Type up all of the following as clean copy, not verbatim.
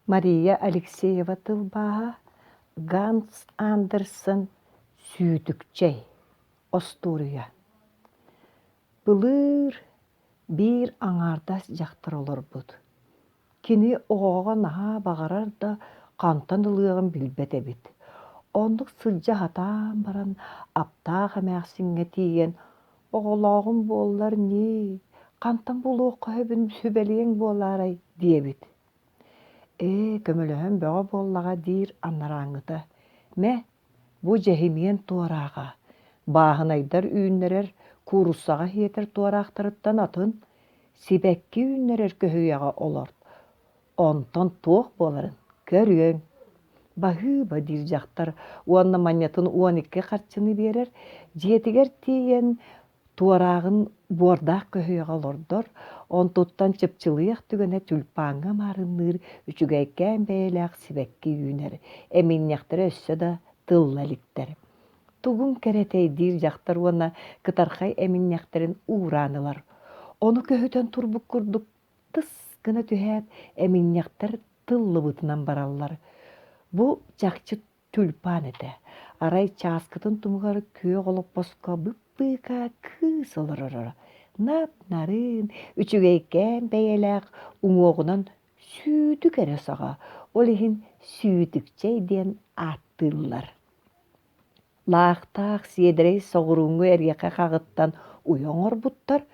Мария Алексеева тылбааһа Ганс Андерсен «Сүүтүкчэй» остуоруйа Былыр биир аҥаардас дьахтар олорбут. Кини оҕоҕо наһаа баҕарар да, хантан ылыаҕын билбэт эбит. Оннук сылдьа сатаан баран, аптаах эмээхсиҥҥэ тиийэн «Оҕолооҕум буоллар ньии, хантан булуохха сөбүн сүбэлиэҥ буолаарай?» диэбит. Ээ, көмөлөһөн бөҕө буоллаҕа диир анарааҥҥыта. Мэ, бу дьэһимиэн туорааҕа, бааһынайдар үүннэрэр, кууруссаҕа сиэтэр туораахтарыттан атын, сибэкки үүннэрэр көһүйэҕэ олорт, онтон туох буоларын көрүөҥ. Баһыыба диир дьахтар уонна манньатын 12 харчыны биэрэр, дьиэтигэр тиийэн Туорааҕын буордаах көһүйэҕэ олордор, онтуттан чыпчылыйах түгэнэ тюльпаҥҥа маарынныыр үчүгэйкээн бэйэлээх сибэкки үүнэр, эминньэхтэрэ өссө да тылла иликтэр. Тугуҥ кэрэтэй диир дьахтар уонна кытархай эминньэхтэрин уураан ылар. Ону көһүтэн турбут курдук тыс гына түһээт, эминньэхтэр тыллыбытынан бараллар. Бу чахчы тюльпан этэ. Арай чааскытын тумугар күөх олоппоско бып-быыкаа кыыс олороро. Нап-нарын, үчүгэйкээн бэйэлээх, уҥуоҕунан сүүтүк эрэ саҕа, ол иһин сүүтүкчэй диэн ааттыыллар. Лаахтаах сиэдэрэй соҕурууҥҥу эриэхэ хаҕыттан уйа оҥорбуттар,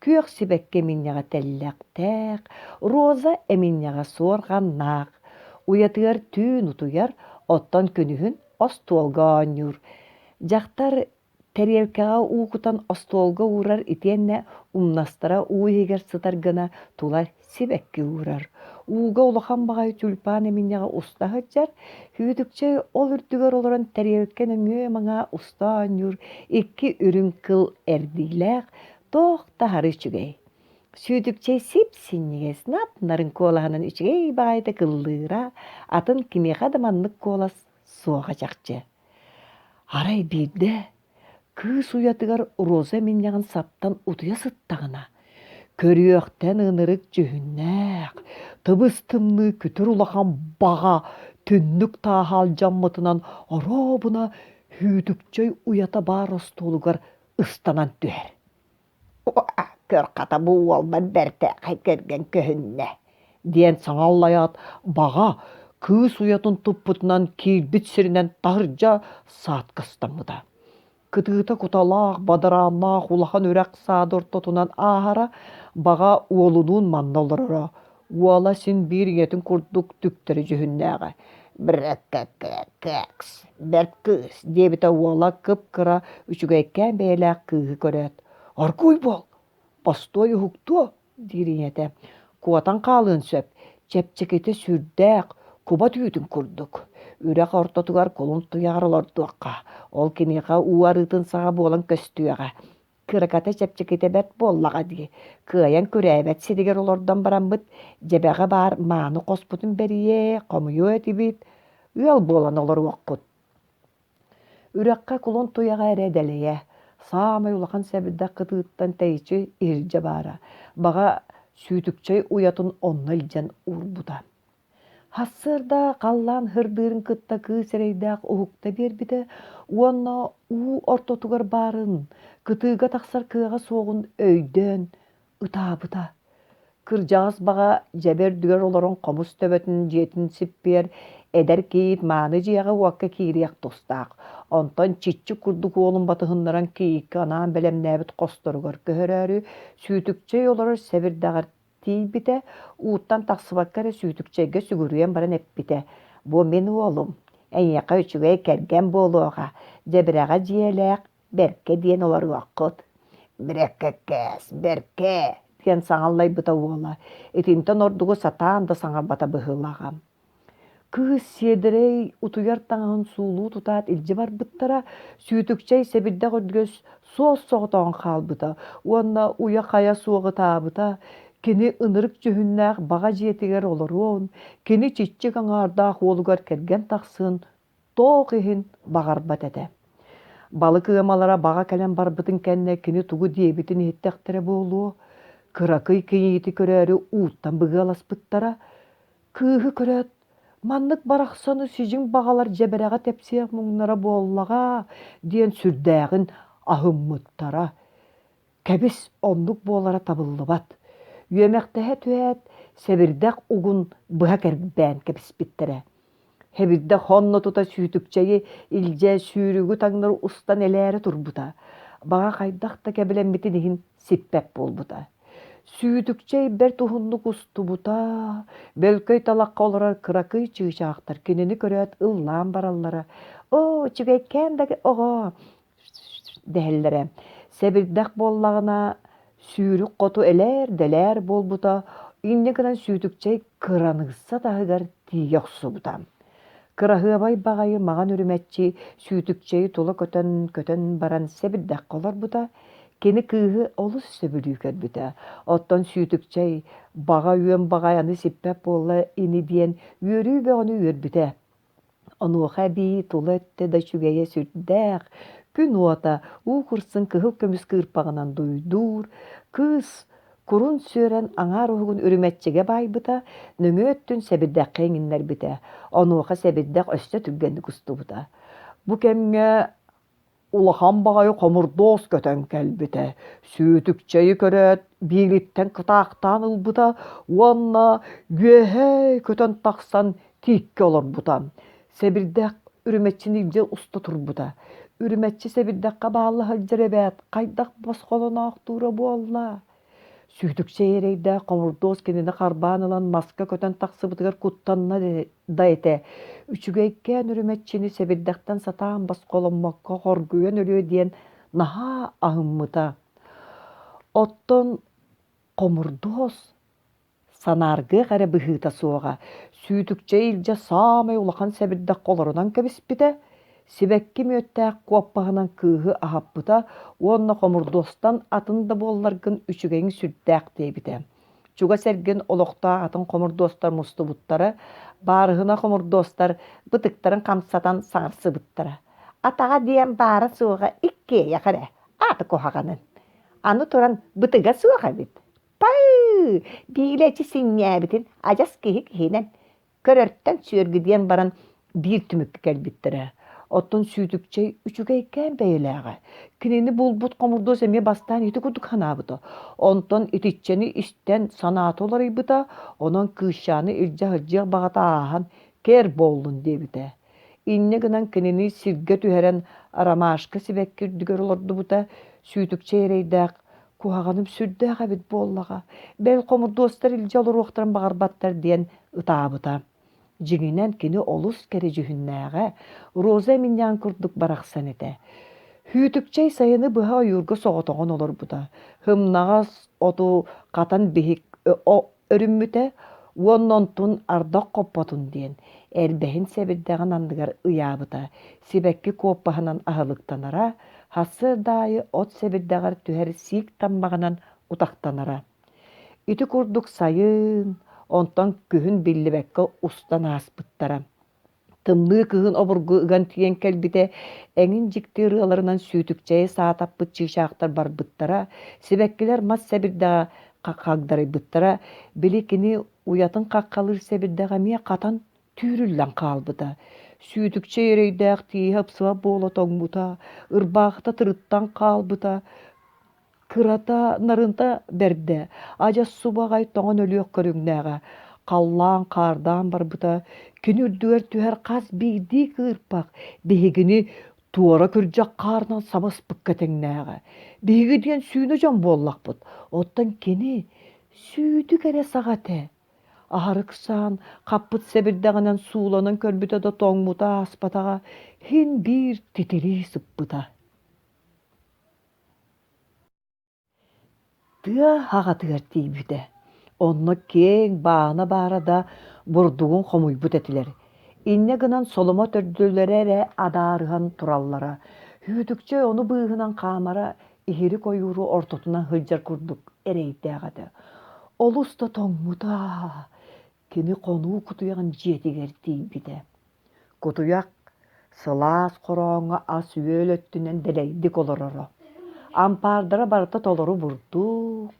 күөх сибэкки эминньэҕэ тэллэхтээх, роза эминньэҕэ суорҕаннаах, уйатыгар түүн утуйар, оттон күнүһүн остуолга оонньуур. Дьахтар тэриэлкэҕэ уу кутан остуолга уурар итиэннэ умнастара уу иһигэр сытар гына тула сибэкки уурар. Ууга улахан баҕайы тюльпан эминньэҕэ уста сылдьар, Хүүтүкчэй ол үрдүгэр олорон тэриэлкэ нөҥүө-маҥаа уста оонньуур икки үрүҥ кыл эрдиилээх, туох да аһары үчүгэй. Сүүтүкчэй сип-синньигэс, нап-нарын куолаһынан үчүгэй баҕайытык ыллыыра, атын кимиэхэ да маннык куолас суоҕа чахчы. Арай биирдэ кыыс уйатыгар роза эминньэҕин саптан утуйа сыттаҕына, көрүөхтэн ынырык дьүһүннээх, тыбыс-тымныы күтүр улахан баҕа түннүк тааһа алдьаммытынан оруобуна Хүүтүкчэй уйата баар остуолугар ыстанан түһэр. Көр хата бу уолбар бэртээхэй кэргэн көһүннэ диэн саҥа аллайаат баҕа кыыс уйатын туппутунан киирбит сиринэн таһырдьа саадкастаммыта. Кытыыта куталаах, бадарааннаах улахан үрэх саады ортотунан ааһара, баҕа уолунуун манна олороро. Уола син биир ийэтин курдук түктэри дьүһүннээҕэ. «Брэккэккэкс, бэрт кыыс» диэбитэ уола кып-кыра үчүгэйкээн бэйэлээх кыыһы көрөөт. «Оргууй буол, бостуой уһуктуо» диир ийэтэ. Куотан хаалыан сөп, чэпчэкитэ сүрдээх, куба түүтүн курдук. Үрэх ортотугар кулун туйаҕар олордуохха, ол киниэхэ уу арыытын саҕа буолан көстүөҕэ. Кыраката чэпчэкитэ бэрт буоллаҕа дии, кыайан күрээбэт сиригэр олордон бараммыт, дьэбэҕэ баар мааны хоспутун бэрийиэ, хомуйуо этибит, ыал буолан олоруохпут. Үрэххэ кулун туйаҕа эрэ дэлэйэ, саамай улахан сэбирдэх кытыыттан тэйиччи иһирдьэ баара, баҕа сүүтүкчэй уйатын онно илдьэн уурбута. Сарсыарда халлаан һырдыырын кытта кыыс эрэйдээх уһукта биэрбитэ уонна уу ортотугар баарын, кытыыга тахсар кыаҕа суоҕун өйдөөн ытаабыта. Кырдьаҕас баҕа дьэбэ үрдүгэр олорон хомус төбөтүн дьиэтин сиппиэр эдэр кийиит мааны дьиэҕэ-уокка киириэх тустаах. Онтон чиччик курдук уолун батыһыннаран кийииккэ анаан бэлэмнээбит хосторугар көһөрөөрү, сүүтүкчэй олорор сэбирдэҕэр тиийбитэ, ууттан тахсыбакка эрэ сүүтүкчэйгэ сүгүрүйэн баран эппитэ: «Бу мин уолум, эйиэхэ үчүгэй кэргэн буолуоҕа, дьэбирэҕэ дьиэлээх, бэркэ диэн олоруоххут». «Брэккэккээс, бэркэ!» диэн саҥаллайбыта уола, итинтэн ордугу сатаан да саҥарбата быһыылааҕа. Кыыс сиэдэрэй утуйар таҥаһын суулуу тутаат илдьэ барбыттара, сүүтүкчэй сэбирдэх үрдүгэр суос-соҕотоҕун хаалбыта уонна уйа-хайа суох ытаабыта, кини ынырык дьүһүннээх баҕа дьиэтигэр олоруон, кини чиччик аҥаардаах уолугар кэргэн тахсыан туох иһин баҕарбат этэ. Балык ыамалара баҕа кэлэн барбытын кэннэ кини тугу диэбитин иһиттэхтэрэ буолуо, кыракый кийиити көрөөрү ууттан быгыаласпыттара, Кыыһы көрөөт. Маннык барахсаны сидьиҥ баҕалар дьэбэрэҕэ тэпсиэх муҥнара буоллаҕа диэн сүрдээҕин аһыммыттара. Кэбис, оннук буолара табыллыбат. Үөмэхтэһэ түһээт, сэбирдэх угун быһа кэрбээн кэбиспиттэрэ. Сэбирдэх онно тута сүүтүкчэйи илдьэ сүүрүгү таҥнары устан элээрэ турбута. Баҕа хайдах да кэбилэммитин иһин сиппэт буолбута. Сүүтүкчэй бэрт уһуннук устубута, бөлкөй талахха олорор кыракый чыычаахтар кинини көрөөт ыллаан бараллара: «Оо, үчүгэйкээн да оҕо!» дэһэллэрэ. Сэбирдэх буоллаҕына, сүүрүк хоту элээр-дэлээр буолбута, инньэ гынан Сүүтүкчэй кыраныысса таһыгар тиийэ охсубута. Кыраһыабай баҕайы маҕан үрүмэччи Сүүтүкчэйи тула көтөн, көтөн баран сэбирдэххэ олорбута. Кини кыыһы олус сөбүлүү көрбүтэ. Оттон Сүүтүкчэй баҕа үөн баҕай аны сиппэт буолла ини диэн үөрүү бөҕөнү үөрбүтэ. Онуоха эбии тула өттө да үчүгэйэ сүрдээх, күн уота уу курсун кыһыл көмүс кыырпаҕынан дуйдуур, кыыс курун сүөрэн аҥаар уһугун үрүмэччигэ баайбыта, нөҥүө өттүн сэбирдэххэ иҥиннэрбитэ, онуоха сэбирдэх өссө түргэнник устубута. Бу кэмҥэ Улахан баҕайы хомурдуос көтөн кэлбитэ, сүүтүкчэйи көрөөт биилиттэн кытаахтаан ылбыта уонна үөһээ көтөн тахсан тииккэ олорбута. Сэбирдэх үрүмэччини илдьэ уста турбута. Үрүмэччи сэбирдэххэ баалла сылдьар эбээт, хайдах босхолоноохтуура буолла? Сүүтүкчэй эрэйдээх хомурдуос кинини харбаан ылан маска көтөн тахсыбытыгар куттанна да этэ, үчүгэйкээн үрүмэччини сэбирдэхтэн сатаан босхоломмокко хоргуйан өлүө диэн наһаа аһыммыта. Оттон хомурдуос санааргыах эрэ быһыыта суоҕа, сүүтүкчэй илдьэ саамай улахан сэбирдэххэ олорунан кэбиспитэ, сибэкки мүөттээх куоппаһынан кыыһы аһаппыта уонна хомурдуостан атын да буолларгын үчүгэйиҥ сүрдээх диэбитэ. Чугас эргин олохтоох атын хомурдуостар мустубуттара, баарыһына хомурдуостар бытыктарын хамсатан саҥарсыбыттара. Атаҕа диэн баара-суоҕа иккиэйэх эрэ, аата куһаҕанын. Аны туран бытыга суох эбит. Пай! Биилэчи синньээбитин адьас киһи киһинэн көрөртөн сүөргүдүйэн баран биир түмүккэ кэлбиттэрэ. Оттон Сүүтүкчэй үчүгэйкээн бэйэлээҕэ. Кинини булбут хомурдуос эмиэ бастаан ити курдук санаабыта. Онтон итиччэни истэн санаата уларыйбыта, онон кыысчааны илдьэ сылдьыах баҕата ааһан кэр буоллун диэбитэ. Инньэ гынан кинини сиргэ түһэрэн ромашка сибэкки үрдүгэр олордубута, Сүүтүкчэй эрэйдээх Куһаҕаным сүрдээх эбит буоллаҕа, бэл хомурдуостар илдьэ олоруохтарын баҕарбаттар диэн ытаабыта. Дьиҥинэн кини олус кэрэ дьүһүннээҕэ, Роза эминньэҕин курдук барахсан этэ. Хүүтүкчэй сайыны быһа ойуурга соҕотоҕун олорбута. Һымнаҕас оту хатан биһик өрүммүтэ уонна онтун ардах хоппотун диэн эрбэһин сэбирдэҕин анныгар ыйаабыта, сибэкки куоппаһынан аһылыктанара, сарсыарда аайы от сэбирдэҕэр түһэр сиик таммаҕынан утахтанара. Ити курдук сайын, онтон күһүн биллибэккэ устан ааспыттара. Тымныы кыһын обургу ыган тиийэн кэлбитэ, эҥин дьикти ырыаларынан сүүтүкчэйи саатаппыт чыычаахтар барбыттара, сибэккилэр мас сэбирдэҕэ хагдарыйбыттара, били кини уйатын хаххалыыр сэбирдэҕэ эмиэ хатан түүрүллэн хаалбыта. Сүүтүкчэй эрэйдээх тииһэ ыпсыбат буола тоҥмута, ырбаахыта тырыттан хаалбыта, Кырата, нарынта бэрдэ, адьас субаҕай тоҥон өлүөх көрүҥнээҕэ, халлаан хаардаан барбыта, кини үрдүгэр түһэр хас биирдии кыырпах биһигини туора күрдьэх хаарынан саба ыспыкка тэҥнээҕэ. Биһиги диэн сүүнэ дьон буоллахпыт, оттон кини сүүтүк эрэ саҕа этэ. Аһары ыксаан, хаппыт сэбирдэҕинэн сууланан көрбүтэ да тоҥмута ааспатаҕа, син биир титирии сыппыта. Тыа аҕатыгар тиийбитэ, онно киэҥ баана баара да бурдугун хомуйбут этилэр. Инньэ гынан соломо төрдүлэрэ эрэ адаарыһан тураллара. Хүүтүкчэй ону быыһынан хаамара иһирик ойууру ортотунан сылдьар курдук эрэйдээх этэ. Олус да тоҥмута, кини хонуу кутуйаҕын дьиэтигэр тиийбитэ. Кутуйах сылаас хорооҥҥо ас-үөл өттүнэн дэлэйдик олороро. Ампаардара барыта толору бурдук,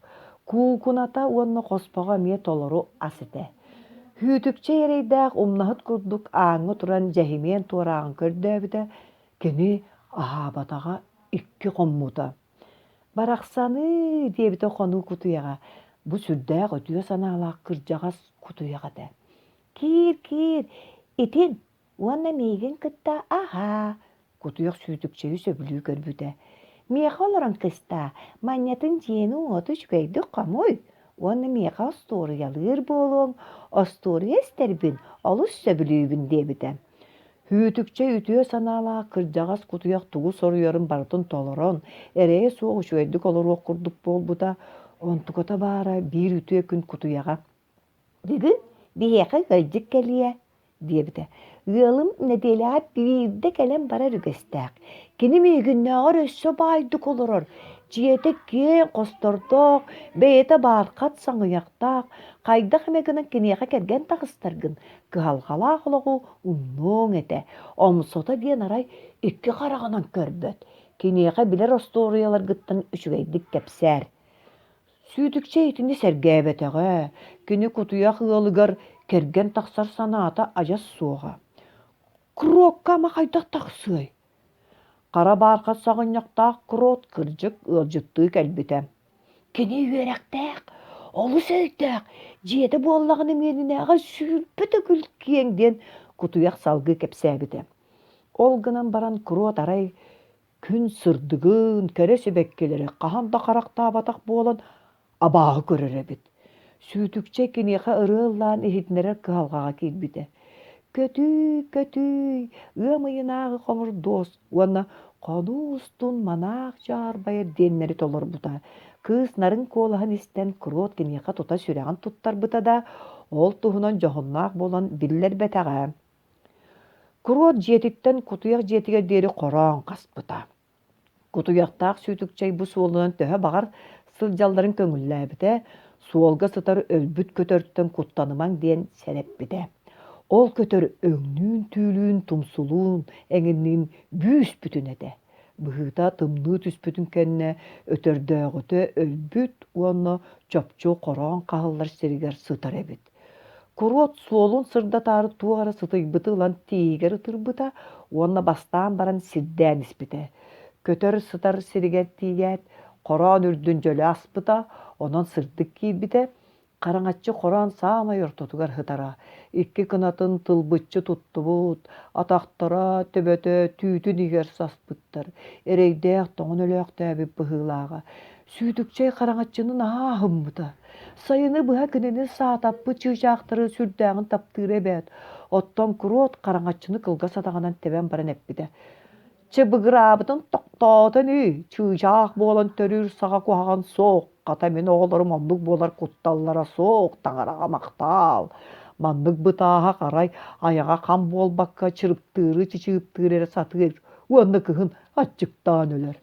куукуната уонна хоспоҕо эмиэ толору ас этэ. Һүүтүкчэ эрэйдээх умнаһыт курдук ааҥҥа туран дьэһимиэн туорааҕын көрдөөбүтэ, кини аһаабатаҕа икки хоммута. «Барахсаныы!» диэбитэ хонуу кутуйаҕа, бу сүрдээх үтүө санаалаах кырдьаҕас кутуйах этэ. «Киир, киир, итин уонна миигин кытта аһаа!» Кутуйах сүүтүкчэйи сөбүлүү көрбүтэ. «Миэхэ олорон кыстаа, манньатын дьиэни-уоту үчүгэйдик хомуй уонна миэхэ остуоруйалыыр буолуоҥ, остуоруйа истэрбин олус сөбүлүүбүн» диэбитэ. Һүүтүкчэй үтүө санаалаах кырдьаҕас кутуйах тугу соруйарын барытын толорон, эрэйэ суох үчүгэйдик олоруох курдук буолбута, онтуката баара биир үтүө күн кутуйаҕа «Бүгүн биһиэхэ ыалдьыт кэлиэ» диэбитэ. Ыалым нэдиэлэҕэ биирдэ кэлэн барар үгэстээх. Кини миигиннээҕэр өссө баайдык олорор, дьиэтэ киэҥ хостордоох, бэйэтэ баархат саҥыйахтаах, хайдах эмэ гынан киниэхэ кэргэн таҕыстаргын, кыһалҕалаах олоҕу умнуоҥ этэ. Омсото диэн арай икки хараҕынан көрбөт. Киниэхэ билэр остуоруйаларгыттан үчүгэйдик кэпсээр. Сүүтүкчэ итини сэргээбэтэҕэ, кини кутуйах ыалыгар кэргэн тахсар санаата адьас суоҕа. Крокка ама хайдах тахсыай? Хара баархат саҕынньахтаах Крот кырдьык ыалдьыттыы кэлбитэ. Кини үөрэхтээх, олус өйдөөх, дьиэтэ буоллаҕына миэнинээҕэр 20 төгүл киэҥ диэн кутуйах салгыы кэпсээбитэ. Ол гынан баран Крот арай күн сырдыгын, кэрэ сибэккилэри хаһан да харахтаабатах буолан абааһы көрөр эбит. Сүүтүкчэ киниэхэ ырыа ыллаан иһитиннэрэр кыһалҕаҕа киирбитэ. Көтүүй, көтүүй, ыам ыйынааҕы хомурдуос уонна хонуу устун манаах дьаарбайар диэннэри толорбута. Кыыс нарын куолаһын истэн Крот киниэхэ тута сүрэҕин туттарбыта да, ол туһунан дьоһуннаах буолан биллэрбэтэҕэ. Куруот дьиэтиттэн кутуйах дьиэтигэр диэри хороон хаспыта. Кутуйахтаах сүүтүкчэй бу суолунан төһө баҕар сылдьалларын көҥүллээбитэ, суолга сытар өлбүт көтөртөн куттанымаҥ диэн сэрэппитэ. Ол көтөр өҥнүүн-түүлүүн, тумсулуун, эҥинниин бүүс-бүтүн этэ. Быһыыта тымныы түспүтүн кэннэ өтөрдөөҕүтэ өлбүт уонна чопчу хороон хаһыллар сиригэр сытар эбит. Куруот суолун сырдатаары туох эрэ сытыйбыты ылан тииһигэр ытырбыта уонна бастаан баран сирдээн испитэ. Көтөр сытар сиригэр тиийээт, хороон үрдүн дьөлө аспыта, онон сырдык киирбитэ, хараҥаччы хороон саамай ортотугар сытара. Икки кынатын тылбыччы туттубут, атахтара, төбөтө түүтүн иһигэр саспыттар, эрэйдээх тоҥон өлөөхтөөбүт быһыылааҕа. Сүүтүкчэй хараҥаччыны наһаа аһыммыта. Сайыны быһа кинини саатаппыт чыычаахтары сүрдээҕин таптыыра эбээт. Оттон Куруот хараҥаччыны кылгас атаҕынан тэбэн баран эппитэ: «Чыбыгыраабытын тохтоотон үй, чыычаах буолан төрүүр саҕа куһаҕан суох, хата мин оҕолорум оннук буолар кутталлара суох, таҥараҕа махтаал. Маннык бытааһах арай айаҕа хам буолбакка чырыптыыры чычыыптыыр эрэ сатыыр уонна кыһын аччыктаан өлөр.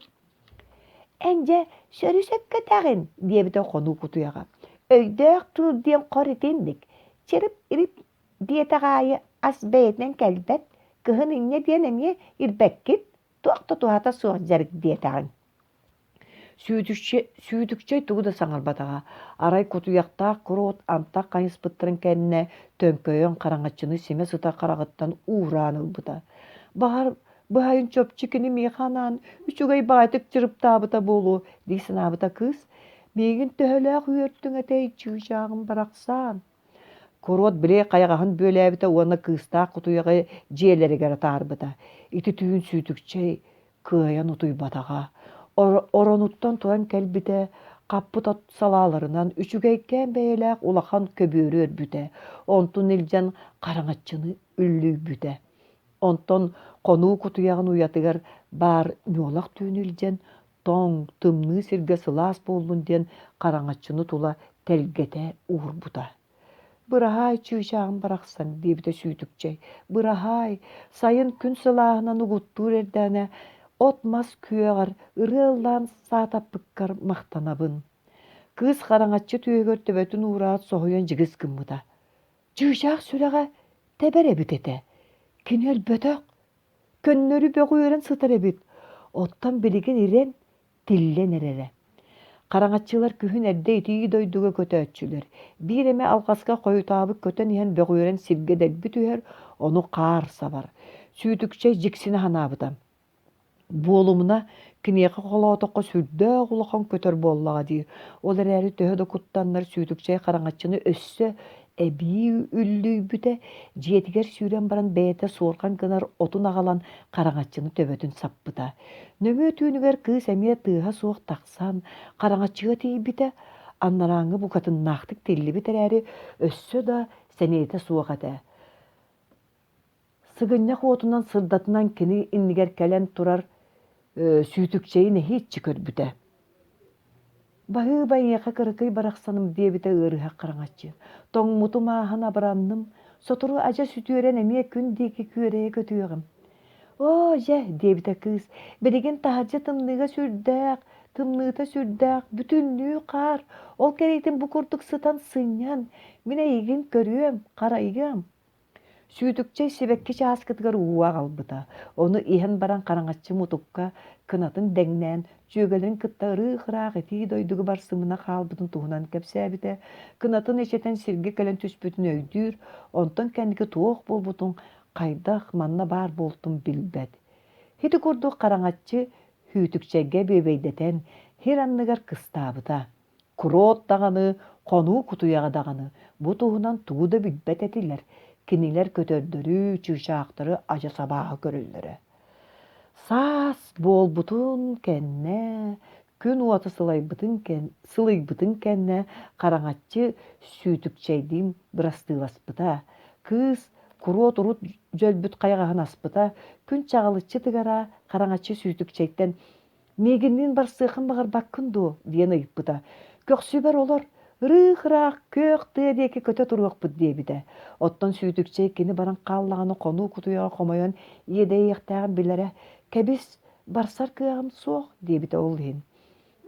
Эн дьэ сөрү-сөпкө этэҕин, диэбитэ хонуу кутуйаҕа. Өйдөөх кыыл диэн хор итинник, чырып-ирип диэтэх аайы ас бэйэтинэн кэлбэт, кыһын инньэ диэн эмиэ ирбэккит, туох да туһата суох дьарык диэтэҕиҥ. Сүүтүкчэ, сүүтүкчэй тугу да саҥарбатаҕа, арай кутуйахтаах куруот антах хайыспыттарын кэннэ төҥкөйөн хараҥаччыны симэ сытар хараҕыттан уураан ылбыта. Баҕар, Быһайын чопчу кини миэхэ анаан үчүгэй баҕайытык чырыптаабыта буолуо дии санаабыта кыыс. Миигин төһөлөөх үөртүҥ этэй, чыычааҕым барахсаан. Куруот били хайаҕаһын бүөлээбитэ уонна кыыстаах кутуйаҕы дьиэлэригэр атаарбыта. Ити түүн сүүтүкчэй кыайан утуйбатаҕа. Оронуттан туран кэлбитэ, хаппыт от салааларынан үчүгэйкээн бэйэлээх улахан көбүөрү өрбүтэ. Онтун илдьэн хараҥаччыны үллүйбүтэ. Онтон хонуу кутуйаҕын уйатыгар баар ньуолах түүнү илдьэн, тоҥ, тымныы сиргэ сылаас буоллун диэн хараҥаччыны тула тэлгэтэ уурбута. «Быраһаай, чыычааҕым барахсан» диэбитэ Сүүтүкчэй. «Быраһаай, сайын күн сылааһынан угуттуур эрдэҕинэ от-мас күөҕэр ырыа ыллаан саатаппыккар махтанабын». Кыыс хараҥаччы түөһүгэр төбөтүн уураат соһуйан дьигис гыммыта. Чыычаах сүрэҕэ тэбэр эбит этэ. Кини өлбөтөх, көннөрү бөҕүөрэн сытар эбит. Оттон билигин ирэн, тиллэн эрэрэ. Хараҥаччылар күһүн эрдэ итии дойдуга көтөөччүлэр. Биир эмэ алҕаска хойутаабыт көтөн иһэн бөҕүөрэн сиргэ дэлби түһэр, ону хаар сабар. Сүүтүкчэй дьиксинэ санаабыта. Буолумуна, киниэхэ холоотоххо сүрдээх улахан көтөр буоллаҕа дии. Ол эрээри төһө да куттаннар Сүүтүкчэй хараҥаччыны өссө эбии үллүйбүтэ, дьиэтигэр сүүрэн баран бэйэтэ суорҕан гынар отун аҕалан хараҥаччыны төбөтүн саппыта. Нөҥүө түүнүгэр кыыс эмиэ тыаһа суох тахсан хараҥаччыга тиийбитэ, анарааҥҥы букатыннаахтык тиллибит эрээри өссө да сэниэтэ суох этэ. Сыгынньах уотунан сырдатынан кини иннигэр кэлэн турар сүүтүкчэйи нэһииччэ көрбүтэ. «Баһыыба эйиэхэ кыракый барахсаным» диэбитэ ыарыһах хараҥаччы. «Тоҥмутум ааһан абыранным, сотору адьас үтүөрэн эмиэ күн диэки күөрэйэ көтүөҕүм». «Оо, дьэ» диэбитэ кыыс, «билигин таһырдьа тымныыга сүрдээх, тымныыта сүрдээх, бүтүннүү хаар, ол кэриэтин бу курдук сытан сынньан, мин эйигин көрүөм, харайыам». Сүүтүкчэй сибэкки чааскытыгар уу аҕалбыта, ону иһэн баран хараҥаччы мутукка кынатын дэҥнээн, дьүөгэлэрин кытта ырыых-ыраах итии дойдуга барсымына хаалбытын туһунан кэпсээбитэ, кынатын эчэтэн сиргэ кэлэн түспүтүн өйдүүр, онтон кэнники туох буолбутун, хайдах манна баар буолтун билбэт. Ити курдук хараҥаччы Сүүтүкчэйгэ бүөбэйдэтэн, сир анныгар кыстаабыта. Куруот даҕаны, хонуу кутуйаҕа даҕаны бу туһунан тугу да билбэт этилэр, кинилэр көтөрдөрү, чыычаахтары адьас абааһы көрөллөрө. Саас буолбутун кэннэ, күн уота сылайбытын сылыйбытын кэннэ хараҥаччы сүүтүкчэйдиин бырастыыласпыта. Кыыс куруот урут дьөлбүт хайаҕаһын аспыта, күн чаҕылыччы тыгара хараҥаччы сүүтүкчэйтэн «Миигинниин барсыаххын баҕарбаккын дуо?» диэн ыйыппыта. «Көхсүбэр олор, ырыых-ыраах күөх тыа диэки көтө туруохпут» диэбитэ. Оттон Сүүтүкчэй кини баран хааллаҕына хонуу кутуйаҕа хомойон иэдэйиэхтээҕин билэрэ. «Кэбис, барсар кыаҕым суох» диэбитэ ол иһин.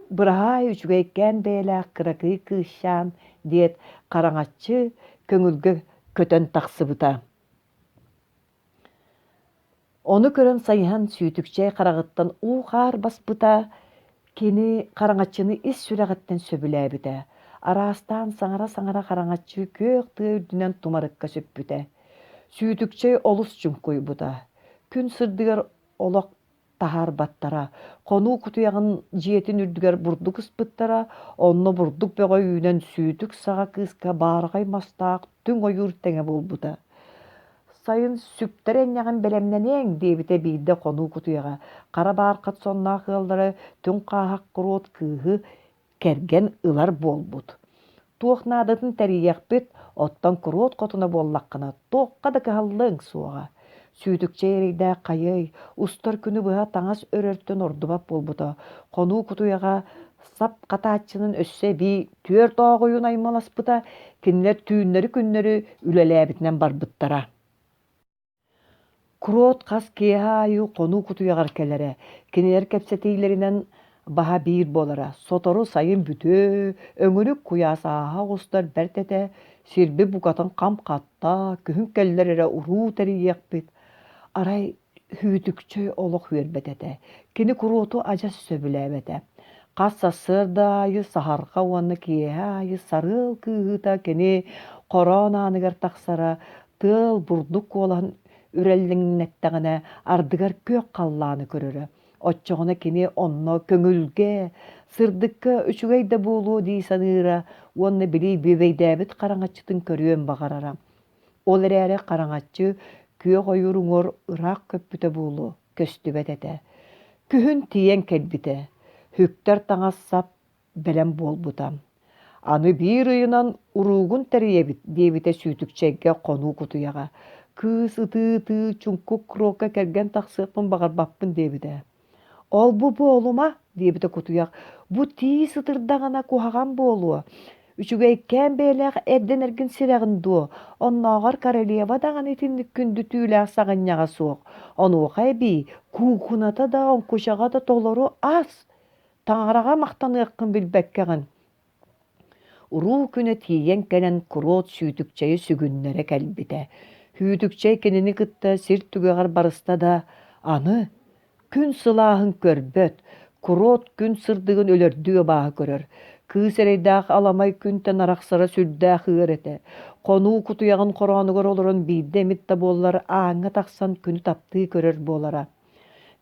«Быраһаай, үчүгэйкээн бэйэлээх кыракый кыысчаан» диэт, хараҥаччы көҥүлгэ көтөн тахсыбыта. Ону көрөн сайыһан Сүүтүкчэй хараҕыттан уу-хаар баспыта, кини хараҥаччыны ис сүрэҕиттэн сөбүлээбитэ, араастаан саҥара-саҥара хараҥаччы күөх тыа үрдүнэн тумарыкка сүппүтэ. Сүүтүкчэй олус чуҥкуйбута, күн сырдыгар олох таһаарбаттара, хонуу кутуйаҕын дьиэтин үрдүгэр бурдук ыспыттара, онно бурдук бөҕө үүнэн сүүтүк саҕа кыыска баараҕай мастаах түҥ ойуур тэҥэ буолбута. Сайын сүктэр энньэҕин бэлэмнэниэҥ диэбитэ биирдэ хонуу кутуйаҕа, хара баархат сонноох ыаллара түҥ хааһах куруот кыыһы кэргэн ылар буолбут. Туох наадатын тэрийиэхпит, оттон куруот хотуна буоллаххына, туохха да кыһаллыаҥ суоҕа. Сүүтүкчэй эрэйдээх хайыай, устар күнү быһа таҥас өрөртөн ордубат буолбута. Хонуу кутуйаҕа сап хатааччынын өссө эбии түөрт ооҕуйун аймаласпыта, кинилэр түүннэри-күннэри үлэлээбитинэн барбыттара. Куруот хас киэһэ аайы хонуу кутуйаҕар кэлэрэ, кинилэр кэпсэтиилэринэн баһа биир буолара: сотору сайын бүтүө, өҥүрүк куйаас ааһа оҕустар бэрт этэ, сирбит букатын хам хатта, күһүн кэллэр эрэ уруу тэрийиэхпит. Арай Һүүтүкчэй олох үөрбэт этэ, кини куруоту адьас сөбүлээбэтэ. Хас сарсыарда аайы саһарҕа уонна киэһэ аайы сарыал кыыһыыта кини хороон ааныгар тахсара, тыал бурдук куолаһын үрэллиҥнэттэҕинэ ардыгар күөх халлааны көрөрө. Оччоҕуна кини онно көҥүлгэ, сырдыкка үчүгэй да буолуо дии саныыра уонна били бүөбэйдээбит хараҥаччытын көрүөн баҕарара. Ол эрээри хараҥаччы күөх ойуур уҥуор ыраах көппүтэ буолуо, көстүбэт этэ. Күһүн тиийэн кэлбитэ. Һүктэр таҥас-сап бэлэм буолбута. Аны биир ыйынан уруугун тэрийэбит диэбитэ Сүүтүкчэйгэ хонуу кутуйаҕа. Кыыс ытыы-ытыы чуҥкук крока кэргэн тахсыахпын баҕарбаппын диэбитэ. Ол-бу буолума, диэбитэ кутуйах, бу тиис ытырдаҕына куһаҕан буолуо. Үчүгэйкээн бэйэлээх эрдэнэргин сирэҕин дуо, оннооҕор королева даҕаны итинник күндү түүлээх саҕынньаҕа суох. Онуоха эбии куукуната да оҥкучаҕа да толору ас. Таҥараҕа махтаныаххын билбэккэҕин. Уруу күнэ тиийэн кэлэн куруот Сүүтүкчэйи сүгүннэрэ кэлбитэ. Һүүтүкчэй кинини кытта сир түгэҕэр барыста да, аны күн сылааһын көрбөт, Куруот күн сырдыгын өлөрдүү абааһы көрөр. Кыыс эрэйдээх аламай күнтэн арахсара сүрдээх ыар этэ. Хонуу кутуйаҕын хороонугар олорон биирдэ эмит да буоллар ааҥҥа тахсан күнү таптыы көрөр буолара.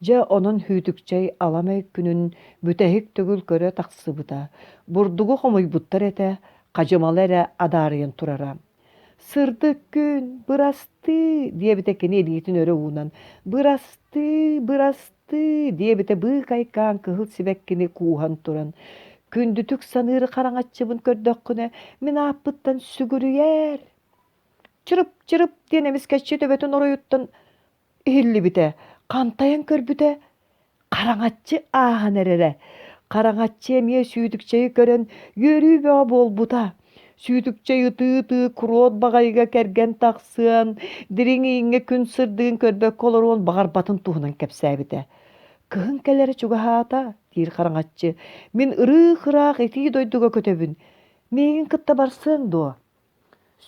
Дьэ, онон Һүүтүкчэй аламай күнүн бүтэһик төгүл көрө тахсыбыта. Бурдугу хомуйбуттар этэ, хадьымала эрэ адаарыйан турара. «Сырдык күн, бырастыы!» диэбитэ кини илиитин өрө уунан. «Бырастыы, бырастыы!» диэбитэ быыкайкаан кыһыл сибэккини кууһан туран. «Күндүтүк саныыр хараҥаччыбын көрдөххүнэ, мин ааппыттан сүгүрүйээр!» Чырып-чырып диэн эмискэччи төбөтүн оройуттан иһиллибитэ, хантайан көрбүтэ, хараҥаччы ааһан эрэрэ. Хараҥаччы эмиэ сүүтүкчэйи көрөн үөрүү бөҕө буолбута. Сүүтүкчэй ытыы-ытыы куруот баҕайыга кэргэн тахсыан, дириҥ ииҥҥэ күн сырдыгын көрбөккө олоруон баҕарбатын туһунан кэпсээбитэ. «Кыһын кэлэрэ чугаһаата» диир хараҥаччы, «мин ырыых-ыраах итии дойдуга көтөбүн. Миигин кытта барсыаҥ дуо?»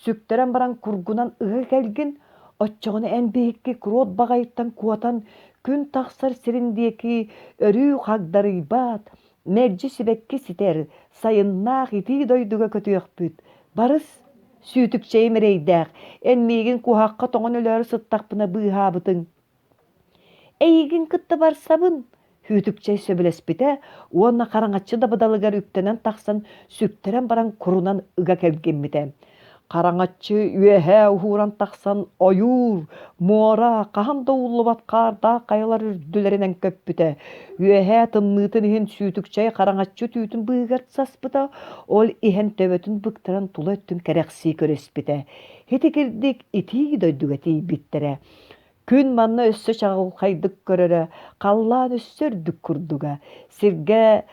Сүктэрэн баран кургунан ыга кэлгин, оччоҕуна эн биһикки куруот баҕайыттан куотан күн тахсар сирин диэки өрүү хагдарыйбат, мэлдьи сибэкки ситэр, сайыннаах итии дойдуга көтүөхпүт. Барыс, сүүтүкчэйим эрэйдээх, эн миигин куһахха тоҥон өлөөрү сыттахпына быыһаабытыҥ. Эйигин кытта барсабын, Һүүтүкчэй сөбүлэспитэ уонна хараҥаччы дабыдалыгар үктэнэн тахсан сүктэрэн баран курунан ыга кэлгиммитэ. Хараҥаччы үөһээ уһууран тахсан ойуур, муора, хаһан да ууллубат хаардаах хайалар үрдүлэринэн көппүтэ. Үөһээ тымныытын иһин Сүүтүкчэй хараҥаччы түүтүн быыһыгар саспыта, ол иһэн төбөтүн быктаран тула өттүн кэрэхсии көрүспүтэ. Һитигирдик итии дойдуга тиийбиттэрэ. Күн манна өссө чаҕылхайдык көрөрө, халлаан өссө үрдүк курдуга. Сиргэ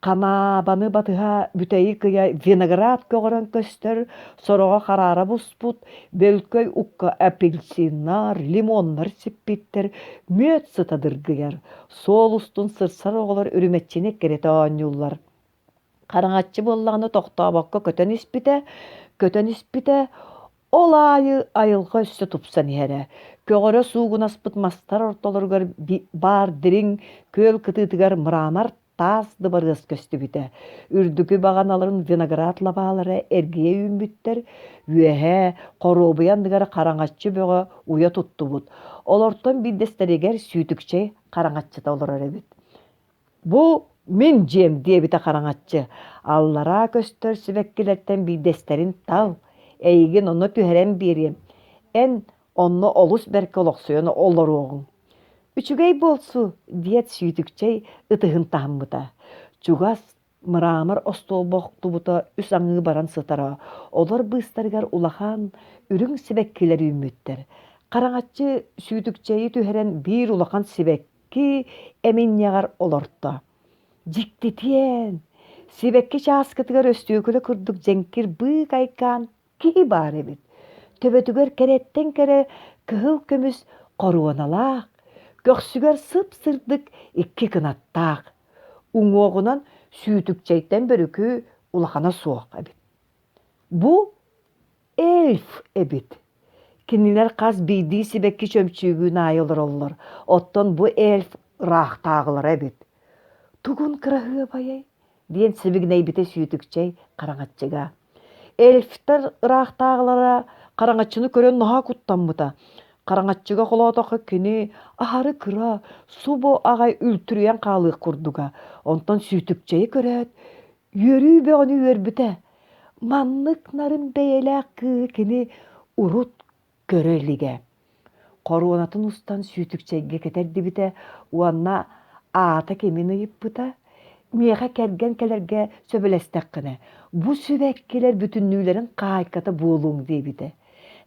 ханаабаны батыһа бүтэйи кыйа виноград көҕөрөн көстөр, сороҕо хараара буспут, бөлкөй укка апельсиннар, лимоннар сиппиттэр, мүөт сыта дыргыйар. Суол устун сырсар оҕолор үрүмэччини эккирэтэ оонньууллар. Хараҥаччы буоллаҕына тохтообокко көтөн испитэ, көтөн испитэ, Ол аайы айылҕа өссө тупсан иһэрэ. Көҕөрө суугунаспыт мастар ортолоругар баар дириҥ күөл кытыытыгар мрамор таас дыбарыас көстүбүтэ. Үрдүкү баҕаналарын виноград лабаалара эргийэ үүммүттэр, үөһээ хоруобуйа анныгар хараҥаччы бөҕө уйа туттубут. Олортон биирдэстэригэр сүүтүкчэй хараҥаччыта олорор эбит. Бу мин дьиэм диэбитэ хараҥаччы, аллараа көстөр сибэккилэртэн биирдэстэрин тал, эйигин онно түһэрэн биэриэм, эн онно олус бэркэ олохсуйан олоруоҕуҥ. Үчүгэй буолсу, диэт Сүүтүкчэй ытыһын таһыммыта. Чугас мрамор остуолба охтубута үс аҥыы баран сытара, олор быыстарыгар улахан үрүҥ сибэккилэр үүммүттэр. Хараҥаччы Сүүтүкчэйи түһэрэн биир улахан сибэкки Ки эминньэҕэр олорто. Дьиктитиэн, сибэкки чааскытыгар өстүөкүлэ курдук дьэҥкир быыкайкаан киһи баар эбит. Төбөтүгэр кэрэттэн кэрэ кыһыл көмүс хоруоналаах, көхсүгэр сып-сырдык икки кынаттаах, уҥуоҕунан сүүтүкчэйтэн бөрүкү улахана суох эбит. Бу эльф эбит. Кинилэр хас биирдии сибэкки чөмчүүгүн аайы олороллор, оттон бу эльф ыраахтааҕылара эбит. Тугун кыраһыабайай? диэн сибигинэйбитэ Сүүтүкчэй хараҥаччыга. Эльфтэр ыраахтааҕылара хараҥаччыны көрөн наһаа куттаммыта. Хараҥаччыга холоотоххо кини аһары кыра, субу аҕай үлтүрүйэн хаалыах курдуга. Онтон Сүүтүкчэйи көрөөт, үөрүү бөҕөнү үөрбүтэ. Маннык нарын бэйэлээх кыыһы кини урут көрө илигэ. Хоруонатын устан сүүтүкчэйгэ кэтэрдибитэ уонна аата кимин ыйыппыта, «Миэхэ кэргэн кэлэргэ сөбүлэстэххинэ, бу сибэккилэр бүтүннүүлэрин хаайката буолуоҥ» диэбитэ.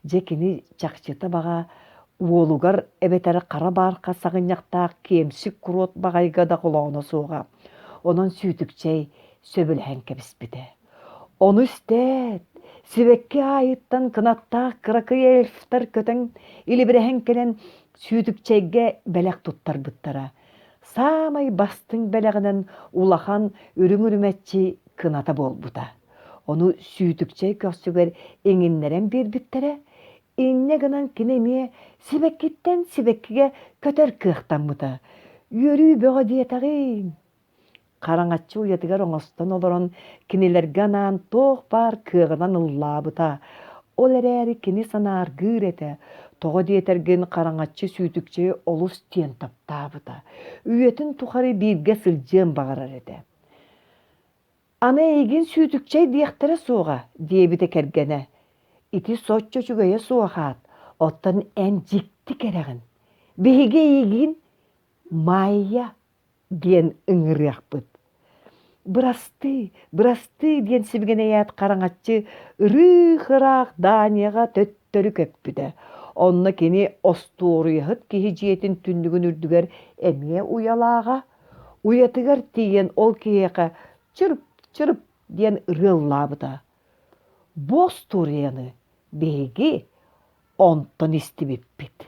Дьэ кини чахчыта баҕа уолугар эбэтэр хара баарха саҕынньахтаах киэмсик куруот баҕайыга да холооно суоҕа. Онон Сүүтүкчэй сөбүлэһэн кэбиспитэ. Ону истээт, сибэкки аайыттан кынаттаах кыракый эльфтэр көтөн илибирэһэн кэлэн Сүүтүкчэйгэ бэлэх туттарбыттара. Саамай бастыҥ бэлэҕинэн улахан үрүҥ үрүмэччи кыната буолбута. Ону Сүүтүкчэй көхсүгэр иҥиннэрэн биэрбиттэрэ, инньэ гынан кини эмиэ сибэккиттэн сибэккигэ көтөр кыахтаммыта. Үөрүү бөҕө диэтэҕиҥ! Хараҥаччы уйатыгар оҥостон олорон кинилэргэ анаан туох баар кыаҕынан ыллаабыта. Ол эрээри кини санааргыыр этэ, тоҕо диэтэргин хараҥаччы сүүтүкчэйи олус диэн таптаабыта, үйэтин тухары бииргэ сылдьыан баҕарар этэ. «Аны эйигин сүүтүкчэй диэхтэрэ суоҕа» диэбитэ кэргэнэ. «Ити соччо үчүгэйэ суох аат, оттон эн дьикти кэрэҕин. Биһиги эйигин Майя диэн ыҥырыахпыт. Бырастыы, бырастыы диэн сибигинэйээт хараҥаччы ырыых-ыраах Данияҕа төттөрү көппүтэ. Онно кини остуоруйаһыт киһи дьиэтин түннүгүн үрдүгэр эмиэ уйалааҕа. Уйатыгар тиийэн ол киһиэхэ чырып-чырып диэн ырыаллаабыта. Бу остуоруйаны биһиги онтон истибиппит.